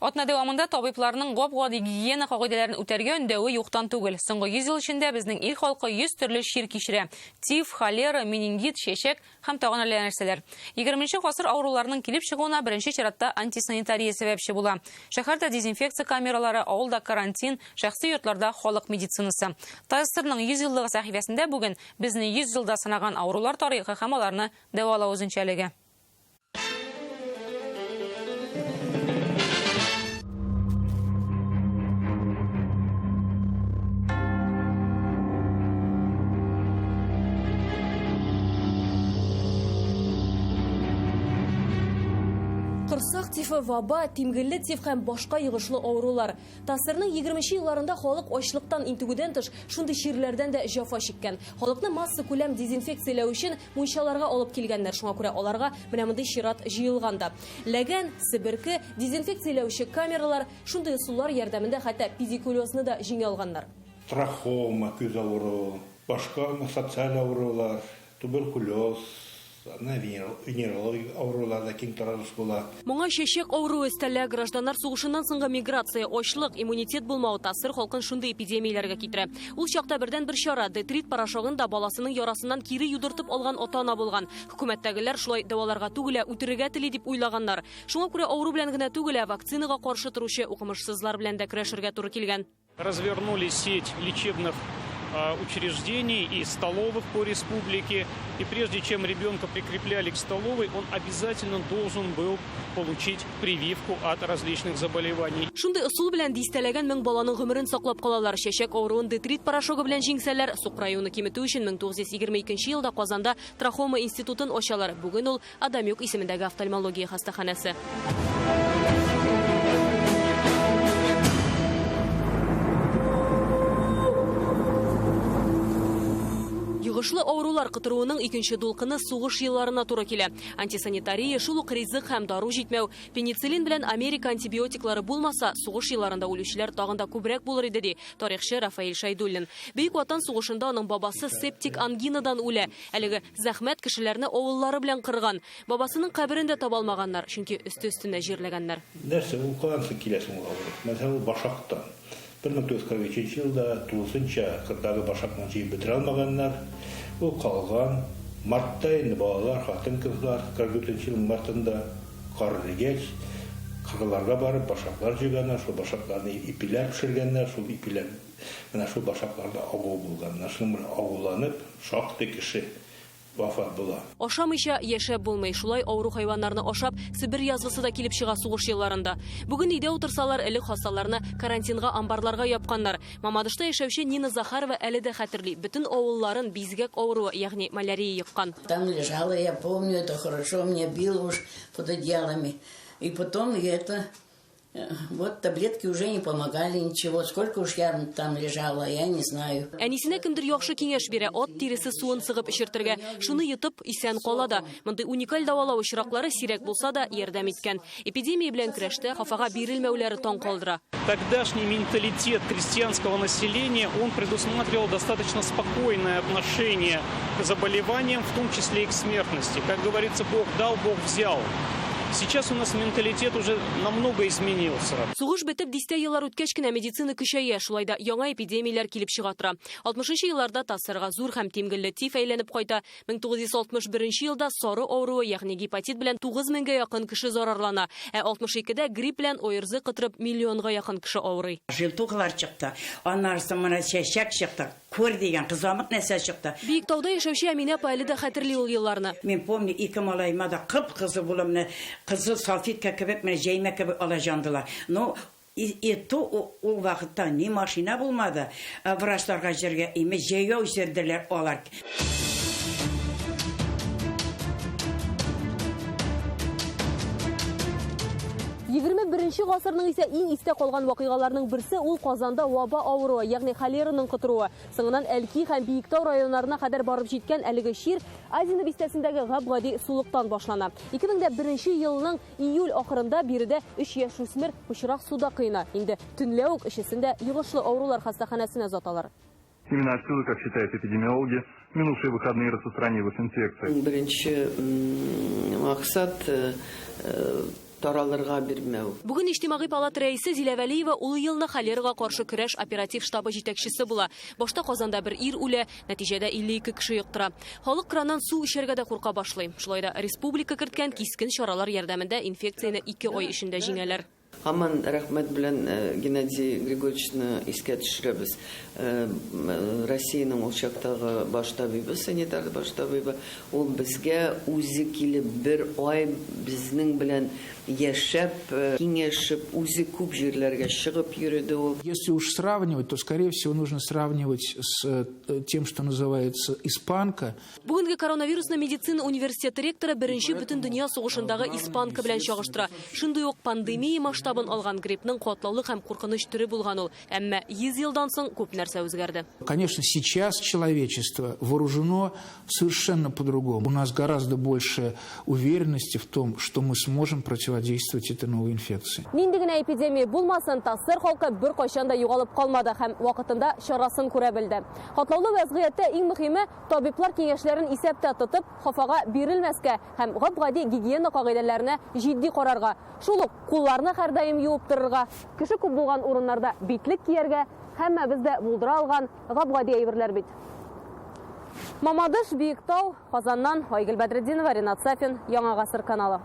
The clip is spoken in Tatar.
Атна дәвамында табибларның гап-гади гигиена кагыйдәләрен үтәргә өндәве юктан түгел. Соңгы 100 ел эчендә безнең ил халкы 100 төрле чир кичерә. Тиф, холера, менингит, чәчәк һәм тагын әллә нәрсәләр. Егерменче гасыр авыруларының килеп чыгуына беренче чиратта антисанитария сәбәпче була. Шәһәрдә дезинфекция камералары, авылда карантин, шәхси йортларда халык медицинасы. ТАССРның 100 еллыгы сәхифәсендә бүген безне 100 елда сынаган авырулар тарихы һәм аларны дәвалау үзенчәлеге. Корсак тифы, ваба, тимгелле тиф һәм башка йогышлы авырулар. ТАССРның 20 елларында халык ачлыктан интегүдән тыш, шундый чирләрдән дә җәфа чиккән. Халыкны массакүләм дезинфекцияләү өчен Мунчаларга алып килгәннәр, шуңа күрә аларга менә мондый чират җыелган да. Ләгән, себерке, дезинфекцияләүче камералар, шундый ысуллар ярдәмендә хәтта педикулезны да җиңә алганнар. Трахома, күз авыруы, башка социаль авырулар, туберкулез, Ана венерологик авырулар да киң таралыш була. Моңа чәчәк авыруы өстәлә, гражданнар сугышыннан соңгы миграция, ачлык, иммунитет булмау ТАССР халкын шундый эпидемияләргә китерә. Ул чакта бердәнбер чара, детрит порошогын да баласының ярасыннан кире юдыртып алган ата-ана булган. Хөкүмәттәгеләр шулай дәваларга түгел, ә үтерергә тели дип уйлаганнар. Шуңа күрә авыру белән генә түгел, ә вакцинага каршы торучы укымышсызлар белән дә көрәшергә туры килгән. Развернули сеть лечебных учреждений и столовых по республике. И прежде чем ребенка прикрепляли к столовой, он обязательно должен был получить прививку от различных заболеваний. Шундый ысул белән дистәләгән мең баланың гомерен саклап калалар. Чәчәк авыруын детрит порошогы белән җиңсәләр, сукыраюны киметү өчен 1922 елда Казанда трахома институтын ачалар. Бүген ул Адамюк исемендәге офтальмология хастаханәсе. Йогышлы авырулар котыруының икенче дулкыны сугыш елларына туры килә. Антисанитария, шул ук ризык һәм дару җитмәү, пенициллин белән Америка антибиотиклары булмаса, сугыш елларында үлүчеләр тагын да күбрәк булыр иде, ди тарихчы Рафаэль Шәйдуллин. Бөек Ватан сугышында аның бабасы септик ангинадан үлә. Әлеге Зәхмәт кешеләрне авыллары белән кырган. Бабасының каберен дә таба алмаганнар, чөнки өсте-өстенә җирләгәннәр. Нәрсә, ул каян соң килә соң ул авыру? Мәсәлән, ул башактан. 1943 елда тулысынча кырдагы башакны җыеп бетерә алмаганнар. Ул калган. Мартта инде балалар, хатын-кызлар 44 нче елның мартында кар эрегәч, кырларга барып башаклар җыйганнар, шул башакларны ипиләр пешергәннәр, шул ипиләр менә шул башакларда агу булган. Менә шуның белән агуланып, Шактый кеше вафат була. Ашамыйча яшәп булмый. Шулай авыру хайваннарны ашап, Себер язвасы да килеп чыга сугыш елларында. Бүген өйдә утырсалар, элек хасталарны карантинга амбарларга япканнар. Мамадышта яшәүче Нина Захарова әле дә хәтерли, бөтен авылларын бизгәк авыруы, ягъни малярия еккан. Там лежала, я помню, это хорошо, меня било уж под одеялами. И потом я это Вот таблетки уже не помогали ничего. Сколько уж я там лежала, я не знаю. Әнисенә кемдер яхшы киңәш бирә, ат тиресе суын сыгып эчертергә. Шуны йотып, исән кала да. Мондый уникаль дәвалау очраклары сирәк булса да, ярдәм иткән. Эпидемия белән көрәштә хафага бирелмәүләре таң калдыра. Тогдашний менталитет крестьянского населения, он предусматривал достаточно спокойное отношение к заболеваниям, в том числе и к смертности. Как говорится, Бог дал, Бог взял. Сейчас у нас менталитет уже намного изменился. Сугыш бетеп, дистә еллар үткәч кенә медицина көчәя, шулай да яңа эпидемияләр килеп чыга тора. 60 елларда ТАССРга зур һәм тимгелле тиф әйләнеп кайта. 1961 елда сары авыруы, ягъни гепатит белән 9 меңгә якын кеше зарарлана. Ә 62-дә грипп белән ОРЗ котырып миллионга якын кеше авырый. Желтухалар чыкты, аннары соң менә чәчәк чыкты. Күр дигән кызамык нәрсә чыкты. Биектауда яшәүче Әминә апа әле дә хәтерли ул елларны. Мин помню, ике малаема да кып-кызыл булып, менә кызыл салфетка кебек, менә җәймә кебек алай җандылар. Ну, и, и то ул вакытта ни машина булмады, врачларга җырга имеш, җәяү җырдылар алар. 21 гасырның исә иң истә калган вакыйгаларның берсе ул Казанда ваба авыруы, ягъни холераның котыруы. Соңыннан Әлки һәм Биектау районнарына кадәр барып җиткән әлеге чир Азино бистәсендәге гап-гади сулыктан башлана. 2001 елның июль ахырында биредә өч яшүсмер пычрак суда коена. Инде төнлә үк өчесен дә йогышлы авырулар хастаханәсенә озаталар. Именно отсюда, как считают эпидемиологи, в минувшие выходные распространилась инфекция. Беренче максат таралырга бирмәү. Бүген Иҗтимагый палата рәисе Зилә Вәлиева ул елны холерага каршы көрәш оператив штабы җитәкчесе була. Башта Казанда бер ир үлә, нәтиҗәдә 52 кеше йоктыра. Халык краннан су эчәргә дә курка башлый. Шулай да республика керткән кискен чаралар ярдәмендә инфекцияне ике ай эчендә җиңәләр. Һаман рәхмәт белән Геннадий Григорьевичны искә төшерәбез. Россиянең ул чактагы баш табибы, санитар баш табибы, ул безгә үзе килеп бер ай безнең белән яшәп, киңәшеп, үзе күп җирләргә чыгып йөреде ул. Если уж сравнивать, то, скорее всего, нужно сравнивать с тем, что называется испанка. Бүгенге коронавирусны медицина университеты ректоры Беренче бөтендөнья сугышындагы испанка белән чагыштыра. Шундый ук пандемия масштабын алган гриппның катлаулы һәм куркыныч төре булган ул. Әмма 100 елдан соң күп нәрсә үзгәрде. Конечно, сейчас человечество вооружено совершенно по-другому. У нас гораздо больше уверенности в том, что мы сможем противодействовать этой новой инфекции. Нинди генә эпидемия булмасын, ТАССР халкы беркайчан да югалып калмады һәм вакытында чарасын күрә белде. Катлаулы вәзгыятьтә иң мөһиме табиблар киңәшләрен исәптә тотып, хафага бирелмәскә һәм гап-гади гигиена кагыйдәләренә җитди карарга. Шул ук кулларны һәрдаим юып торырга, кеше күп булган урыннарда битлек кияргә, һәммәбез дә булдыра алган гап-гади әйберләр бит. Мамадыш, Биектау, Казаннан Айгөл Бәдретдинова, Ринат Сафин, Яңа Гасыр каналы.